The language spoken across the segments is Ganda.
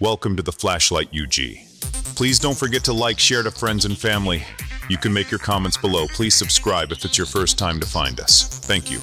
Welcome to the Flashlight UG. Please don't forget to like, share to friends and family. You can make your comments below. Please subscribe if it's your first time to find us. Thank you.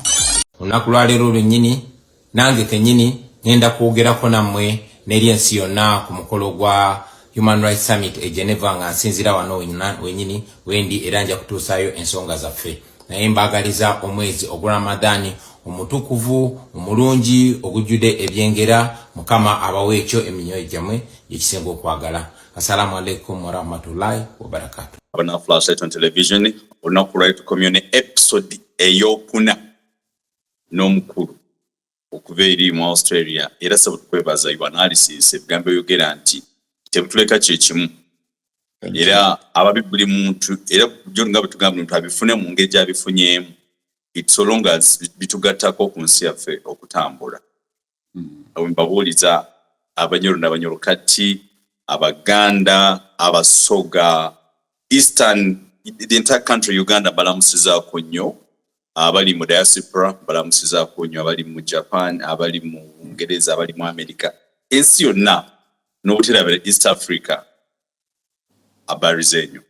Olunaku lwaleero lwennyini nange kennyini ŋŋenda kwogerako nammwe n'eri ensi yonna ku mukolo gwa Human Rights Summit e Geneva, nga nsinzira wano wennyini wendi, era nja kutuusaayo ensonga zaffe. Naye mbaagaliza omwezi ogwa Ramadaani omutukuvu, omulungi, ogujjudde ebyengera. Mukama abawe ekyo emyoyo gyammwe gyekisinga okwagala. Assalamu alaikum warahmatullahi wabarakatu. Abana Flashlight on Television, olunaku lwali tukomyewo ne episode eyokuna n'omukulu okuva eri mu Australia. Era sabo tukwebaza your analysis, ebigambo byogera nti tebutuleka kyekimu era ababi buli muntu, era jo nga bwe tugamba, buli muntu abifune mu ngeri gy'abifunyeemu, it's so long as bitugattako ku nsi yaffe okutambula. Awo mbabuuliza Abanyoro n'Abanyoro kati, Abaganda, Abasoga, eastern, the entire country Uganda, balamusizaako nnyo. Abali mu diaspora balamusizaako nnyo, abali mu Japan, abali mu Bungereza, abali mu America, ensi yonna n'obuterabira East Africa, abarize ennyo.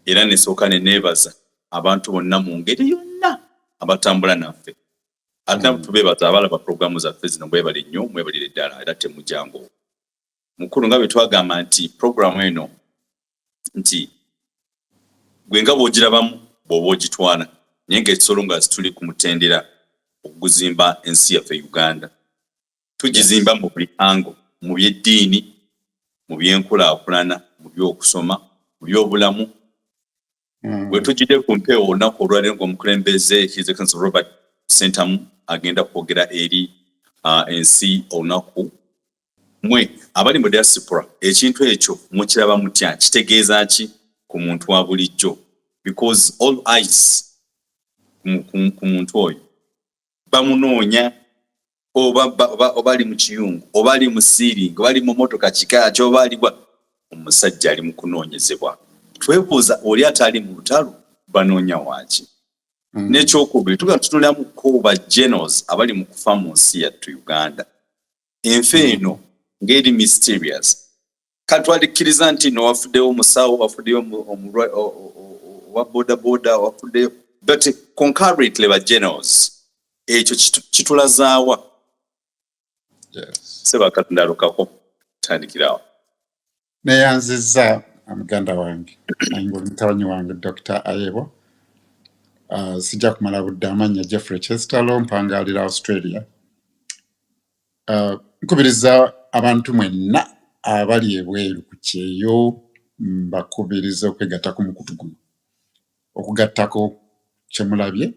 Era nesooka ne neebaza abantu bonna mu ngeri yonna abatambula naffe, ate nabo tubeebaza abalaba programu zaffe zino. Mwebale nnyo, mwebalire ddala era temujangu. Mukulu, nga bwe twagamba nti programu eno nti gwe nga bw'ogirabamu bw'oba ogitwala, naye ng'ekisolo nga tuli ku mutendera okuguzimba ensi yaffe Uganda, tugizimba mu buli angle, mu by'eddiini, mu by'enkulaakulana, mu by'okusoma, mu by'obulamu. Bwe tugidde ku mpewo olunaku olwaleero ng'omukulembeze His Excellency Robert Sentamu agenda kwogera eri ensi olunaku, mwe abali mu diaspora ekintu ekyo mukiraba mutya? Kitegeeza ki ku muntu wa bulijjo? Because all eyes ku muntu oyo, bamunoonya oba ali mu kiyungu, oba ali mu ceiling, oba ali mu motoka kika ki, oba aliwa. Omusajja ali mu kunoonyezebwa. Twebuuza, oli atali mu lutalo banoonya waaki? N'ekyokubiri, tugenda tutunulamuko ba generals abali mu kufa mu nsi yattu Uganda. Enfa eno ng'eri mysterious. Katwalikkiriza nti no wafuddeyo omusawo, wafuddeyo owa boda boda, wafuddeyo, but concurrently ba generals, ekyo kitulazaawa? Sebakatonda alukako, tandikirawo. Neyanzizza muganda wange nga oli mutabani wange Dr Ayebo. Sijja kumala budde. Amannya Jeffrey Chestalo, mpangaalira Australia. Nkubiriza abantu mwenna abali ebweru ku kyeyo, mbakubiriza okwegatta ku mukutu guno, okugattako kyemulabye.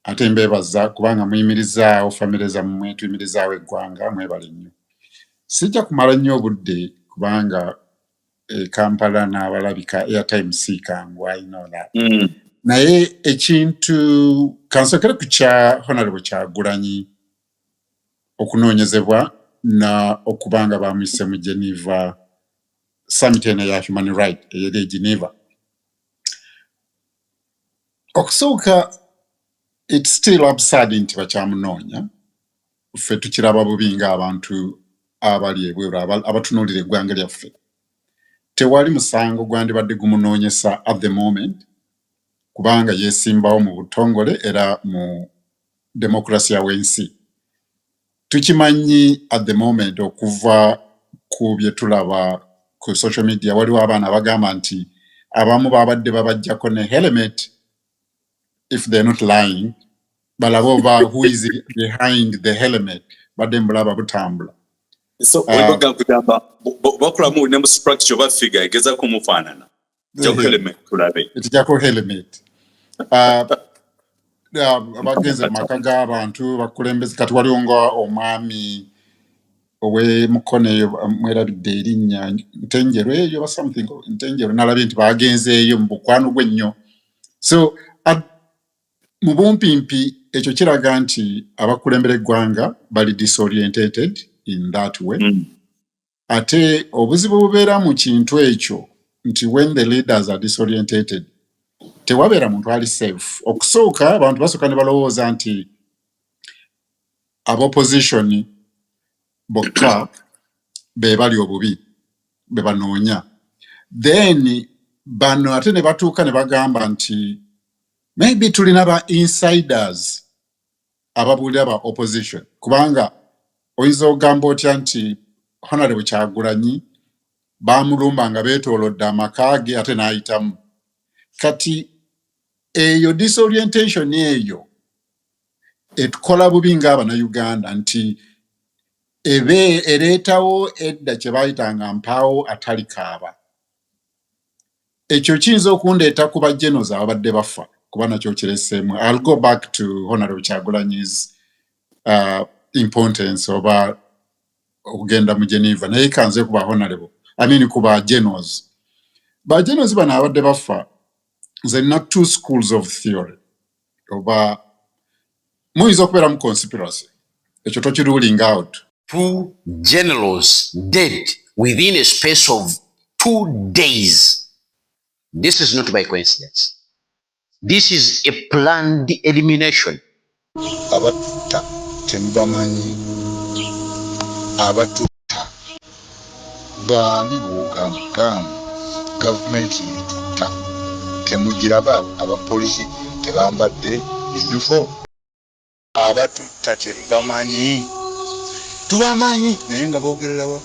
Ate mbeebaza kubanga muyimirizaawo famire zammwe, tuyimirizaawo eggwanga. Mwebale nnyo. Sijja kumala nnyo obudde kubanga e Kampala n'abalabika airtime si kangu, I know that. Naye ekintu kansookere ku kya Honorable Kyagulanyi okunoonyezebwa na okuba nga bamuyise mu Geneva summit eno eya human right eyeri e Geneva. Okusooka, it's still absurd nti bakyamunoonya. Ffe tukiraba bubi ng'abantu abali ebweru abatunuulira eggwanga lyaffe. Tewali musango gwandibadde gumunoonyesa at the moment, kubanga yeesimbawo mu butongole era mu demokrasiya w'ensi. Tukimanyi at the moment, okuva ku bye tulaba ku social media, waliwo abaana abagamba nti abamu babadde babajjako ne helmet, if they're not lying, balabe oba who is behind the helmet. Badde mbulaba butambula. So olibagamba kugamba bakolamu ne mu structure oba figure egezaako mufaanana, jako helmet tulabe. Ekijjako helmet. Bagenze mu maka g'abantu bakulembeze. Kati waliwo nga omwami ow'emukono eyo, mwerabidde erinnya, Ntenjeru eyo oba something Ntenjeru, nalabye nti bagenzeeyo mu bukwano gwe nnyo. So mu bumpimpi ekyo kiraga nti abakulembera eggwanga bali disorientated in that way. Ate obuzibu bubeera mu kintu ekyo nti when the leaders are disorientated, tewabeera muntu ali safe. Okusooka abantu basooka ne balowooza nti abopposition bokka. Be bali obubi be banoonya. Then bano ate ne batuuka ne bagamba nti maybe tulina ba insiders ababuulira ba opposition, kubanga oyinza okugamba otya nti Honorable Kyagulanyi baamulumba nga beetoolodde amaka ge ate n'ayitamu? Kati eyo disorientation eyo etukola bubi ng'Abannayuganda, nti ebe ereetawo edda kye baayitanga mpaawo atali kaaba. Ekyo kiyinza okundeeta ku ba generals ababadde bafa, kuba nakyo kireseemu. I'll go back to Honorable Kyagulanyi's importance oba okugenda mu Geneva, naye kanze kuba honorable, I mean ku ba generals. Ba generals bano abadde bafa, nze nina two schools of theory. Oba muyinza okubeera mu conspiracy, ekyo tokiruling out. Two generals dead within a space of 2 days. This is not by coincidence. This is a planned elimination. Abatutta temubamanyi. Abatutta baani? Bwogamba gamba gavumenti yetutta, temugiraba? Abapoliisi tebambadde uniform. Abatutta temubamanyi? Tubamanyi, naye nga boogererawa.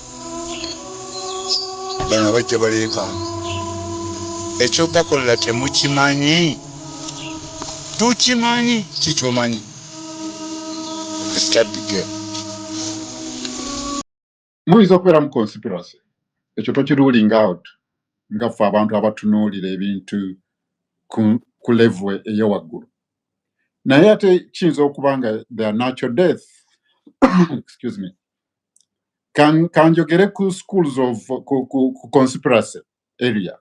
Bano bajja baleekaana, ekyobakolera temukimanyi? Tukimanyi. Kikyomanyi. Start the game. Muyinza okubeera mu conspiracy, ekyo tokiruling out nga ffe abantu abatunuulira ebintu ku level eyowaggulu. Naye ate kiyinza okuba nga their natural death. Excuse me. Kanjogere ku schools of ku conspiracy area.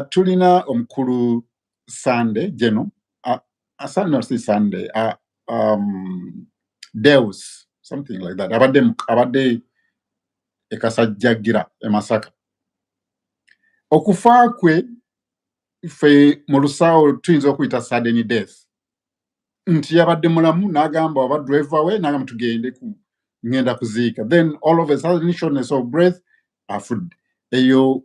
Tulina omukulu Sunday geno, no, si Sunday, Deus, something like that, abadde ekasajjagira e Masaka. Okufa kwe ffe mu lusawo tuyinza okuyita sudden death, nti yabadde mulamu n'agamba oba driver we n'agamba tugende ku ngenda kuziika, then all of a sudden, shortness of breath, afudde. Eyo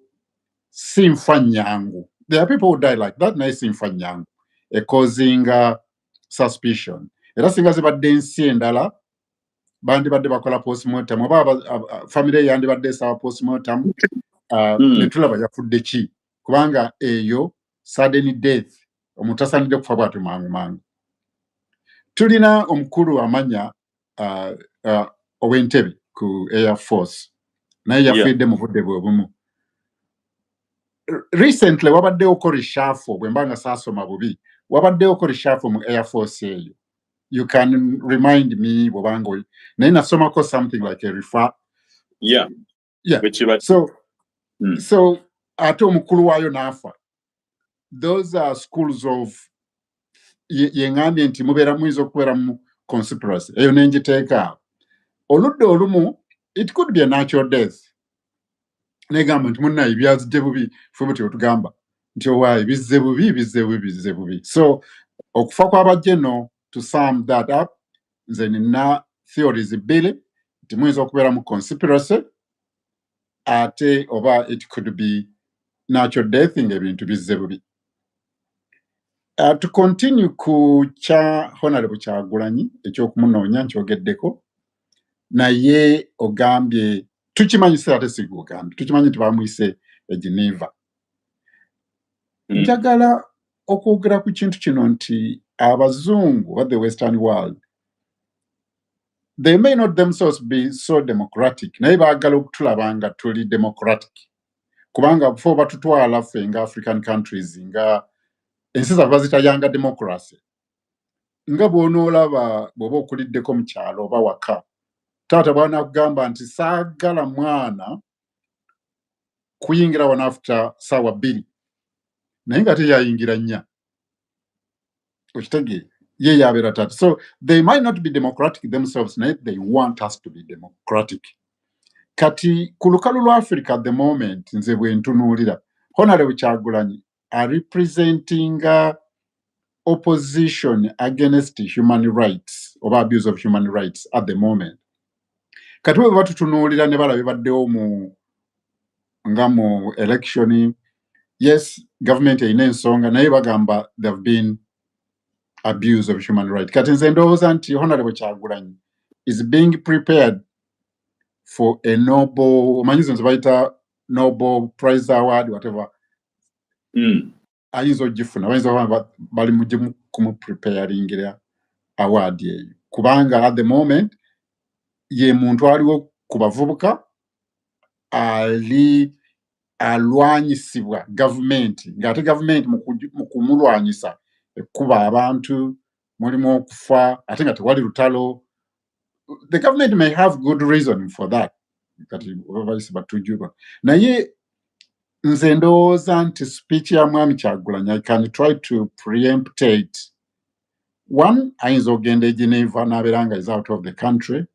si nfa nyangu. There are people who die like that, naye si nfa nyangu ecausinga suspicion. Era singa zibadde ensi endala, bandibadde bakola postmortem, oba family yandibadde esaba postmortem, ne tulaba yafudde ki, kubanga eyo sudden death, omuntu asaanidde kufa bwatyo mangu mangu. Tulina omukulu amanya ow'Entebe ku Air Force, naye yafiiridde mu budde bwe bumu. Recently wabaddewoko reshuffle, bwe mba nga saasoma bubi, wabaddewoko reshuffle mu Air Force eyo. You can remind me bwobanga naye nasomako something like a refer. Yeah. Bwe So so ate omukulu waayo n'afa. Those are schools of ye ŋŋambye nti mubeera muyinza okubeera mu conspiracy eyo, nengiteeka awo. Oludda olumu, it could be a natural death, negamba nti munnaye byazidde bubi. Ffe bwe tugamba nti owaayi bizze bubi, bizze bubi, bizze bubi. So okufa kw'abajeno, to sum that up, nze nina theories bbiri, nti muyinza okubeera mu conspiracy, ate oba it could be natural death ng'ebintu bizze bubi. To continue ku kya Honorable Kyagulanyi ekyokumunoonya, nkyogeddeko, naye ogambye tukimanyi, si ate si ogambye tukimanyi nti bamuyise e Geneva. Njagala okwogera ku kintu kino nti abazungu oba the Western world, they may not themselves be so democratic, naye baagala okutulaba nga tuli democratic, kubanga ffe batutwala ffe nga African countries, nga ensi zaffe bazitayanga democracy. Nga bw'onoolaba bw'oba okuliddeko mu kyalo oba waka, taata bw'anaakugamba nti saagala mwana kuyingira wano after saawa 2, naye nga teyayingira 4, okitegeera? Ye yabeera taata. So they might not be democratic themselves, naye they want us to be democratic. Kati ku lukalu lwa Africa at the moment, nze bwe ntunuulira Honorable Kyagulanyi arepresentinga opposition against human rights oba abuse of human rights at the moment. Kati bwe batutunuulira ne balaba bibaddewo mu nga mu election, yes, government erina ensonga, naye bagamba there have been abuse of human right. Kati nze ndowooza nti Honorable Kyagulanyi is being prepared for a Nobel, omanyi zino zebayita Nobel Prize Award, whatever. Ayinza ogifuna, bayinza okuba bali mugimu kumupreparingira award eyo, kubanga at the moment ye muntu aliwo ku bavubuka ali alwanyisibwa gavumenti, ng'ate gavumenti mu kumulwanyisa ekkuba abantu, mulimu okufa, ate nga tewali lutalo. The government may have good reason for that, kati oba bayise batujuba, naye nze ndowooza nti speech ya Mwami Kyagulanyi, I can try to preemptate. One, ayinza okugenda e Geneva n'abeera nga is out of the country.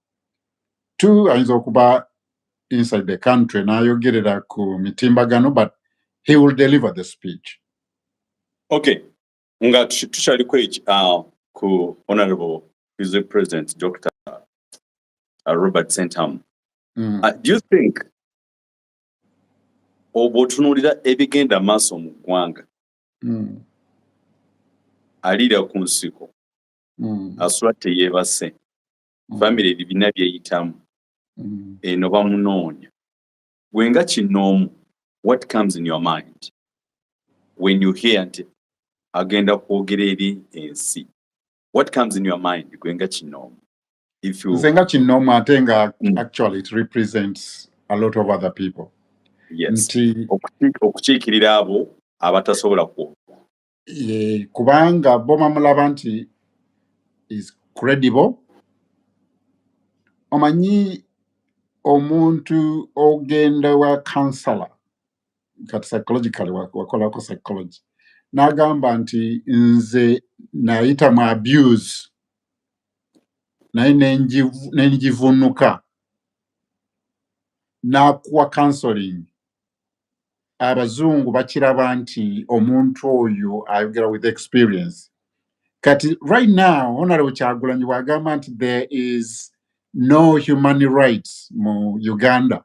Two, ayinza okuba inside the country n'ayogerera ku mitimbagano, but he will deliver the speech. Okay, nga tukyaliko eki ku Honorable Vice President Dr. Robert Sentamu. Do you think oba otunuulira ebigenda maaso mu ggwanga, aliira ku nsiko, asula teyeebase, famire ebibiina byeyitamu, eno bamunoonya, gwe nga kinoomu, what comes in your mind when you hear nti agenda kwogera eri ensi? What comes in your mind gwe nga kinoomu, if you Nze nga kinoomu, ate nga actually it represents a lot of other people, nti okukiikirira abo abatasobola kwogera. Ye, kubanga bo bamulaba nti is credible. Omanyi omuntu ogenda wa counselor, kati psychologically wakolako psychology, n'agamba nti nze nayita mu abuse naye nengivunuka, n'akuwa counseling, abazungu bakiraba nti omuntu oyo ayogera with experience. Kati right now Honorable Kyagulanyi bw'agamba nti there is no human rights mu Uganda,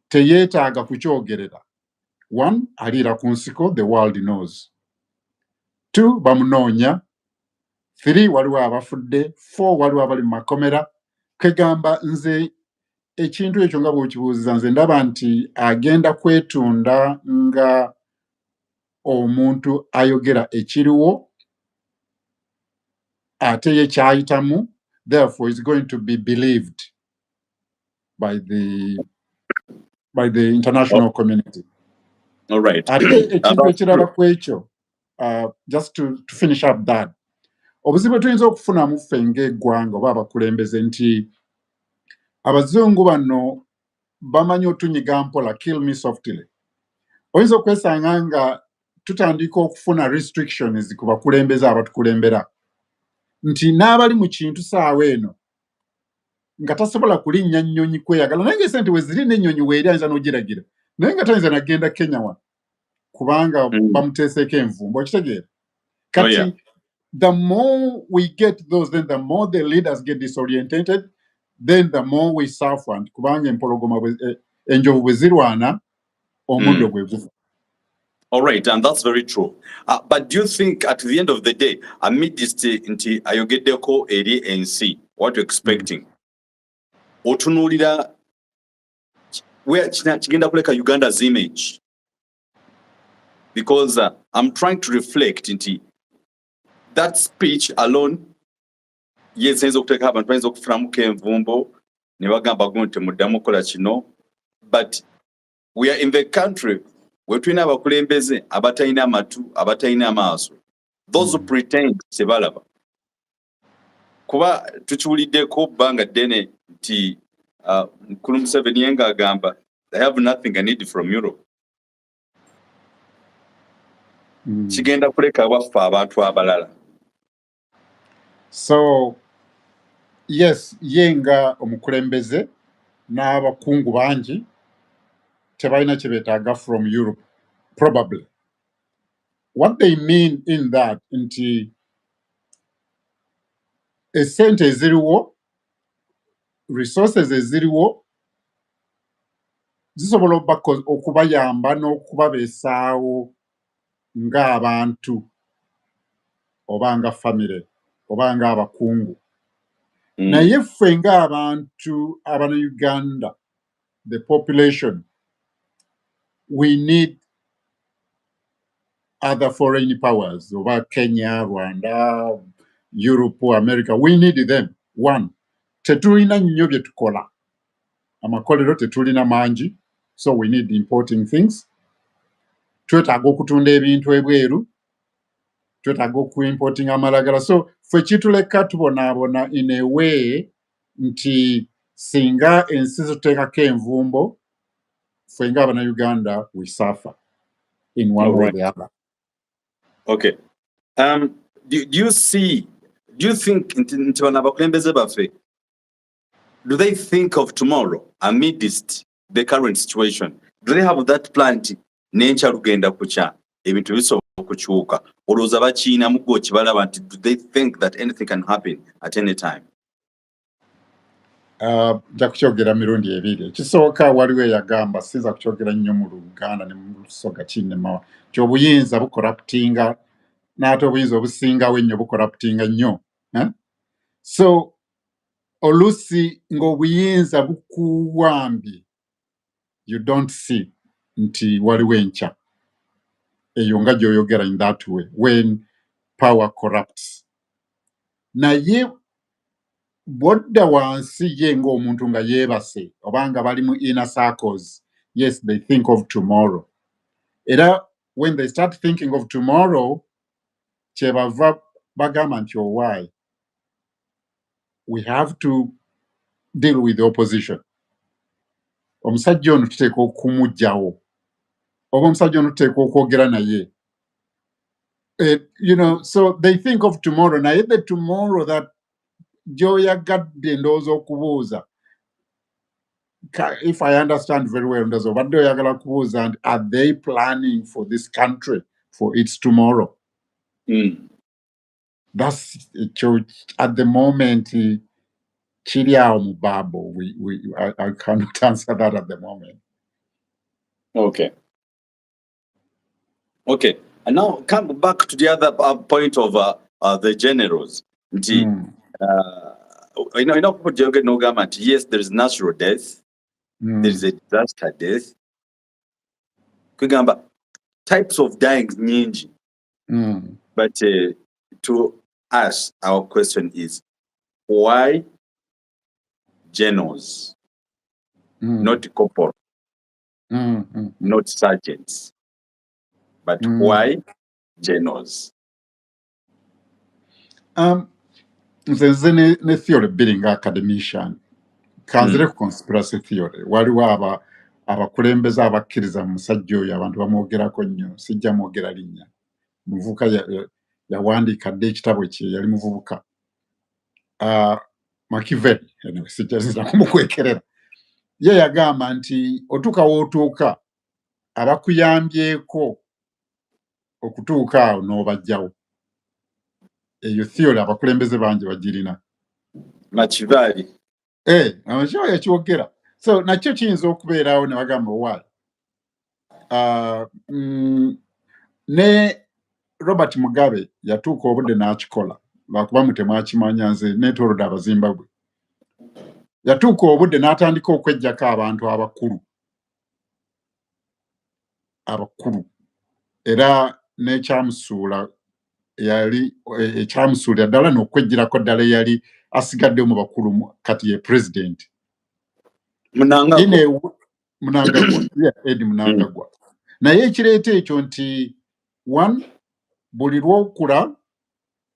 teyeetaaga kukyogerera. One, aliira ku nsiko, the world knows. Two, bamunoonya. Three, waliwo abafudde. Four, waliwo abali mu makomera. Kegamba nze ekintu ekyo nga bw'okibuuziza, nze ndaba nti agenda kwetunda nga omuntu ayogera ekiriwo ate ye kyayitamu, therefore is going to be believed by the international community. All right. Ate ekintu ekirala ku ekyo, just to finish up that, obuzibu bwe tuyinza okufunamu ffe ng'eggwanga oba abakulembeze nti abazungu bano bamanyi otunyiga mpola, kill me softly. Oyinza okwesanga nga tutandika okufuna restrictions ku bakulembeze abatukulembera, nti n'abali mu kintu saawa eno nga tasobola kulinnya nnyonyi kweyagala, naye nga esente weziri n'ennyonyi weeri ayinza n'ogiragira, naye nga tayinza nagenda Kenya wa kubanga bamuteeseeko envumbo, okitegeera? Kati the more we get those, then the more the leaders get disorientated, then the more we suffer, nti kubanga empologoma enjovu bwe zirwana omuddo gwe gufa. All right, and that's very true. But do you think at the end of the day, amidst nti ayogeddeko eri ensi, what you're expecting, otunuulira where kigenda kuleka Uganda's image? Because I'm trying to reflect nti that speech alone, yes, ayinza okuteeka abantu bayinza okufunamuko envumbo ne bagamba guno temuddamu kukola kino, but we are in the country we tulina abakulembeze abatalina amatu, abatalina amaaso, those who pretend tebalaba, kuba tukiwuliddeko bbanga ddene nti mukulu Museveni ye ng'agamba, "I have nothing I need from Europe." Kigenda kuleka waffe abantu abalala. So yes, ye nga omukulembeze n'abakungu bangi tebalina kye beetaaga from Europe. Probably what they mean in that nti esente eziriwo Resources eziriwo zisobola okubayamba n'okubabeesaawo ng'abantu oba nga famire oba ng'abakungu. Naye ffe ng'abantu Abannayuganda, the population, we need other foreign powers, oba Kenya, Rwanda, Europe, America. We need them. One, tetulina nnyo bye tukola, amakolero tetulina mangi, so we need importing things. Twetaaga okutunda ebintu ebweru, twetaaga okuimporting amalagala. So ffe kituleka tubonaabona in a way nti singa ensi zituteekako envumbo, ffe ng'Abannayuganda we suffer in one way or the other. Okay. Do you see, do you think nti bano abakulembeze baffe, do they think of tomorrow amidst the current situation? Do they have that plan nti n'enkya lugenda kukya, ebintu bisobola okukyuka? Olowooza bakiinamu gwe okibalaba nti do they think that anything can happen at any time? Nja kukyogera mirundi ebiri. Ekisooka, waliwo eyagamba, siyinza kukyogera nnyo mu Luganda ne mu Lusoga, kinnemawa, nti obuyinza bucorruptinga, n'ate obuyinza obusingawo ennyo bucorruptinga nnyo, eh? So oluusi ng'obuyinza bukuwambye, you don't see nti waliwo enkya eyo nga gy'oyogera in that way, when power corrupts. Naye bw'odda wansi ye ng'omuntu nga yeebase oba nga bali mu inner circles, yes, they think of tomorrow. Era when they start thinking of tomorrow, kyebava bagamba nti, "Owaayi, we have to deal with the opposition. Omusajja ono tuteeka okumuggyawo, oba omusajja ono tuteeka okwogera naye." So they think of tomorrow. Naye the tomorrow that gy'oyagadde, ndowooza okubuuza, if I understand very well, ndowooza obadde oyagala kubuuza nti are they planning for this country, for its tomorrow? That's ekyo at the moment kiri awo mu babo. I cannot answer that at the moment. Okay. And now come back to the other point of the generals. Nti, olina n'ogamba nti yes, there is natural death, there is a disaster death. Kwegamba types of dying nyingi. But to us, our question is why generals, not corporal, not sergeants, but why generals? Nze ne theory bbiri nga academician. Kanzire ku conspiracy theory. Waliwo aba abakulembeze abakkiriza mu musajja oyo, abantu bamwogerako nnyo, sijja mwogera linnya. Muvubuka yawandiika dda ekitabo kye, yali muvubuka. Machiavelli, anyway, sijja nzira kumukwekerera. Ye yagamba nti otuuka w'otuuka, abakuyambyeko okutuuka awo n'obajjawo. Eyo theory abakulembeze bangi bagirina. Machiavelli. Eh, amakyo yakyogera. So nakyo kiyinza okubeerawo ne bagamba why. Ne Robert Mugabe yatuuka obudde n'akikola, lwakuba mwe temwakimanya, nze neetoolodde Abazimbabwe. Yatuuka obudde n'atandika okweggyako abantu abakulu abakulu, era n'ekyamusuula yali ekyamusuulira ddala n'okweggyirako ddala eyali asigaddeyo mu bakulu kati ye president. Mnangagwa. Mnangagwa, yeah, Edi Mnangagwa. Naye ekireeta ekyo nti one, buli lw'okula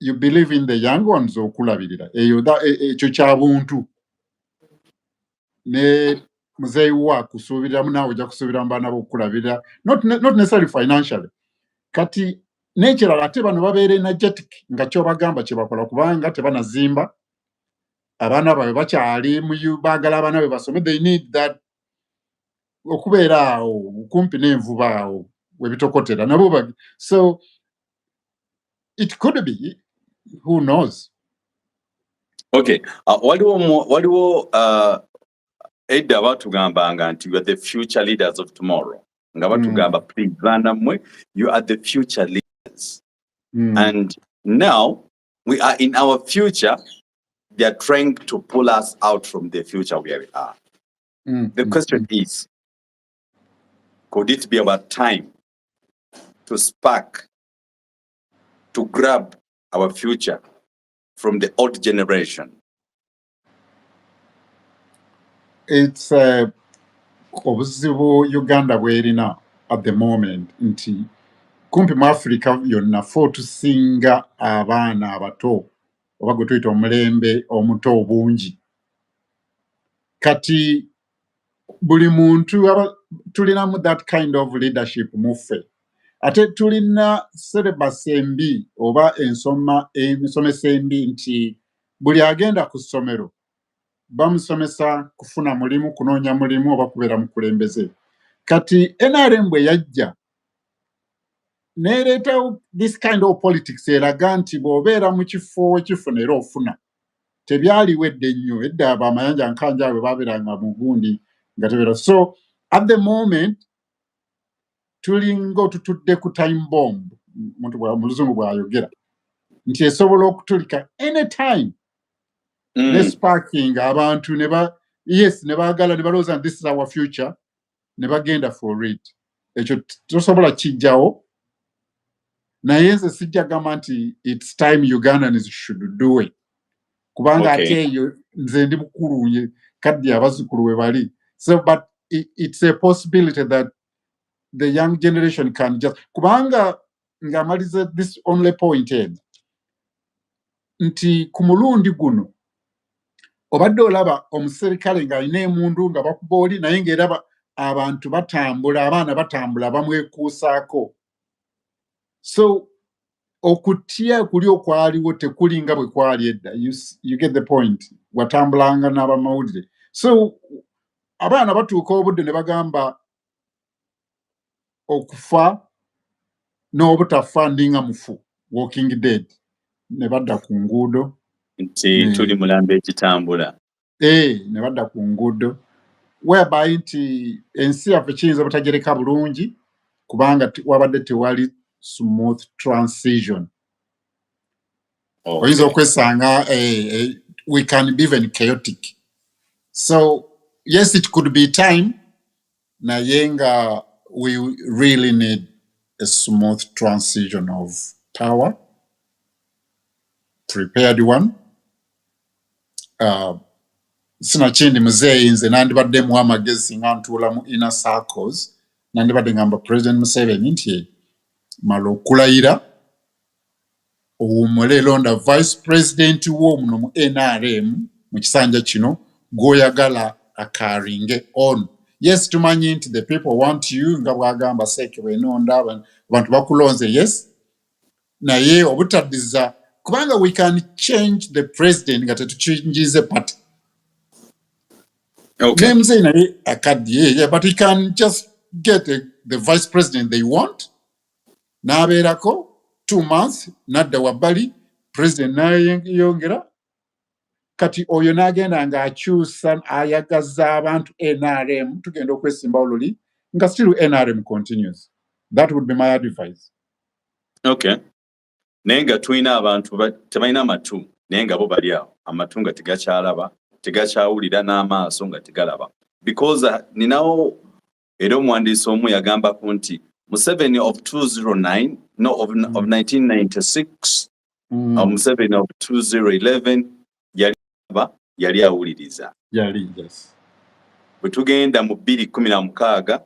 you believe in the young ones okulabirira eyo ekyo kya buntu. Ne muzeeyi wo akusuubiriramu, naawe ojja kusuubira mu baana bo okukulabirira, not necessarily financially. Kati n'ekirala, ate bano babeera energetic nga kyobagamba kye bakola, kubanga tebanazimba, abaana baabwe bakyali mu baagala abaana be basome. They need that okubeera awo kumpi n'envuba awo webitokotera nabo. So it could be, who knows? Okay, waliwo edda batugambanga nti you are the future leaders of tomorrow, nga batugamba, "Please, baana mmwe, you are the future leaders." And now we are in our future, they are trying to pull us out from the future where we are. The question is, could it be about time to spark, to grab our future from the old generation? It's obuzibu Uganda bwerina at the moment nti kumpi mu Africa yonna fe tusinga abaana abato, oba gwe tuyita omulembe omuto obungi. Kati buli muntu tulinamu that kind of leadership muffe, ate tulina syllabus embi oba ensoma ensomesa embi, nti buli agenda ku ssomero bamusomesa kufuna mulimu, kunoonya mulimu oba kubeera mukulembeze. Kati NRM bwe yajja neereetawo this kind of politics eraga nti bw'obeera mu kifo wekifuna era ofuna. Tebyaliwo edda ennyo. Edda bamayanja nkanja bwe baabeeranga mu gundi nga tebeera. So at the moment tulinga otutudde ku time bomb, omuntu mu Luzungu bw'ayogera nti esobola okutulika anytime ne sparking abantu ne ba, yes, ne baagala ne balowooza nti this is our future, ne bagenda for it. Ekyo tosobola kijjawo, naye nze sijja gamba nti it's time Ugandans should do it, kubanga ate eyo nze ndi mukulu nye kaddi, abazzukulu we bali. So but it's a possibility that the young generation can just, kubanga ng'amaliza this only point eno nti ku mulundi guno obadde olaba omuserikale ng'alina emundu nga bakuba oli, naye ng'eraba abantu batambula, abaana batambula bamwekuusaako. So okutya kuli okwaliwo tekulinga bwe kwali edda. You get the point? Watambulanga n'abamawulire. So abaana batuuka obudde ne bagamba okufa n'obutafa ndinga mufu, walking dead, ne badda ku nguudo. Nti tuli mulambo ekitambula. Ne badda ku nguudo, whereby nti ensi yaffe kiyinza obutagereka bulungi, kubanga wabadde tewali smooth transition. Oyinza okwesanga we can be even chaotic. So yes, it could be time, naye nga we really need a smooth transition of power, prepared one. Sinakindi muzeeyi nze nandibadde muwa amagezi nga ntuula mu inner circles, nandibadde ngamba President Museveni nti mala okulayira, owummule, londa vice president wo muno mu NRM mu kisanja kino gw'oyagala acarryinge on. Yes, tumanyi nti the people want you, nga bwagamba seeke bwenonda abantu bakulonze, yes, naye obutaddiza, kubanga we can change the president nga tetuchangize party. Nemuzeeyi naye akaddiye, yeah, but he can just get the vice president they want, n'abeerako 2 months, n'adda wabbali, president n'ayongera. Kati oyo n'agenda ng'akyusa, ayagaza abantu NRM, tugenda okwesimbawo luli nga still NRM continues. That would be my advice. Okay, naye nga tulina abantu tebalina matu, naye nga bo bali awo, amatu nga tegakyalaba, tegakyawulira, n'amaaso nga tegalaba, because ninawo era omuwandiisi omu yagambako nti Museveni of 209, no, of 1996, Museveni of 2011 yali aba yali awuliriza. Yali, yes. Bwe tugenda mu 2016,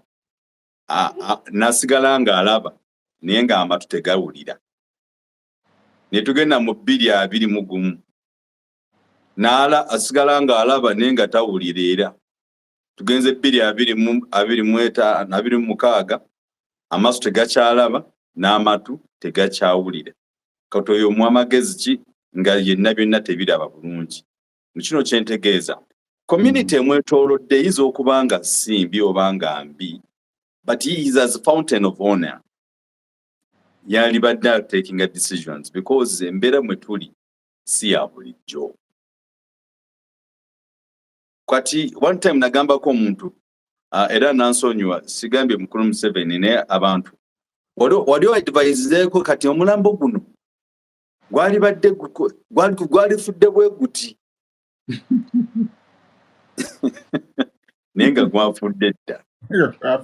n'asigala ng'alaba naye ng'amatu tegawulira. Ne tugenda mu 2021, n'ala asigala ng'alaba naye nga tawulira. Era tugenze bbiri abiri mu abiri mu etaano, 26, amaaso tegakyalaba n'amatu tegakyawulira. Kati oyo omuwa amagezi ki nga yenna byonna tebiraba bulungi? Mu kino kyentegeeza, community emwetoolodde eyinza okuba nga si mbi oba nga mbi, but he is as fountain of honor, yalibadde taking decisions, because embeera mwe tuli si ya bulijjo. Kati one time nagambako omuntu, era nansonyiwa, sigambye mukulu Museveni, naye abantu wali oadviseeko kati omulambo guno gwalibadde gwalifudde bwe guti naye nga gwafudde dda.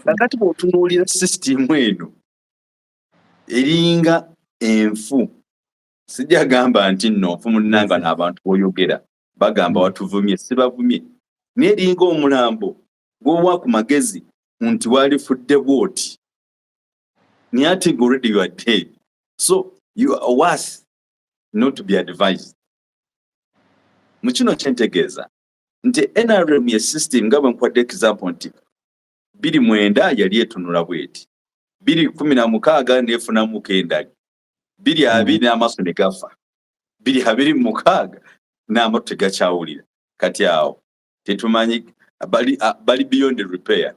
Kakati bw'otunuulira sisitimu eno eringa enfu, sijja gamba nti nno nfu munnanga n'abantu b'oyogera bagamba watuvumye, sibavumye, naye eringa omulambo gw'owa ku magezi nti walifudde bw'oti, naye ate nga already you are dead, so you are worth not to be advised. Mu kino kyentegeeza nti NRM ye system nga bwe nkwadde example nti 2009 yali etunula bweti, 2016 neefunamuko endagi, 2020 n'amaaso ne gafa, 2026 n'amatu tegakyawulira. Kati awo tetumanyi bali beyond repair.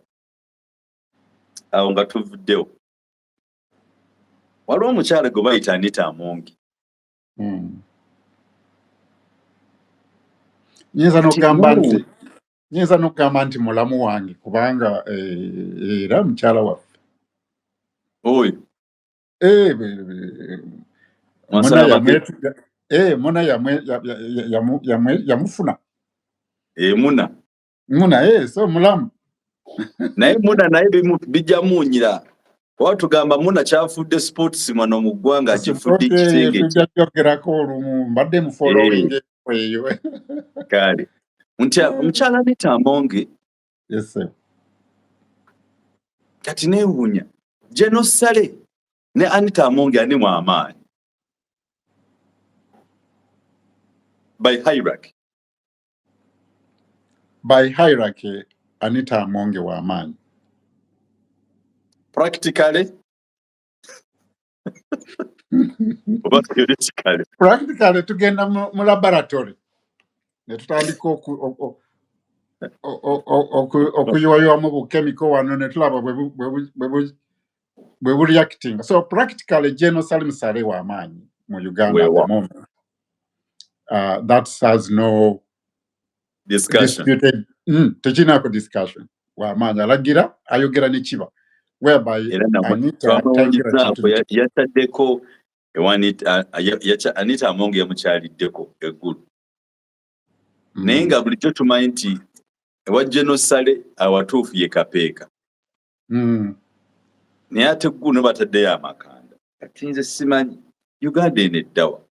Awo nga tuvuddewo, waliwo omukyala gwe bayita Anita Amongi. Nyinza n'okugamba nti mulamu wange kubanga era mukyala waffe. Oyo. Muna yamufuna. Muna. Muna, so mulamu. Naye muna naye bijja munyira. Oba tugamba muna kyafudde sports wano mu ggwanga, kifudde ekisenge. Tujja kyogerako olumu, mbadde mu following eyo. Kale nti omukyala Anita Amonge. Yes sir. Kati neewuunya General Saleh ne Anita Amonge ani mwamaanyi by hierarchy? By hierarchy Anita Amonge w'amaanyi. Practically oba theoretically? Practically tugenda mu laboratory ne tutandika okuyiwayiwamu bu chemical wano ne tulaba bwe bureacting. So practically General Salim Saleh w'amaanyi mu Uganda at the moment. That has no discussion. Disputed, tekinako discussion. W'amaanyi, alagira, ayogera ne kiba, whereby Anita tayogera kintu. Yataddeko Anita Amonge yamukyaliddeko eggulu, naye nga bulijjo tumanyi nti ewa General Saleh awatuufu ye Kapeeka, naye ate eggulu ne bataddeyo amakanda. Kati nze simanyi Uganda eno eddawa.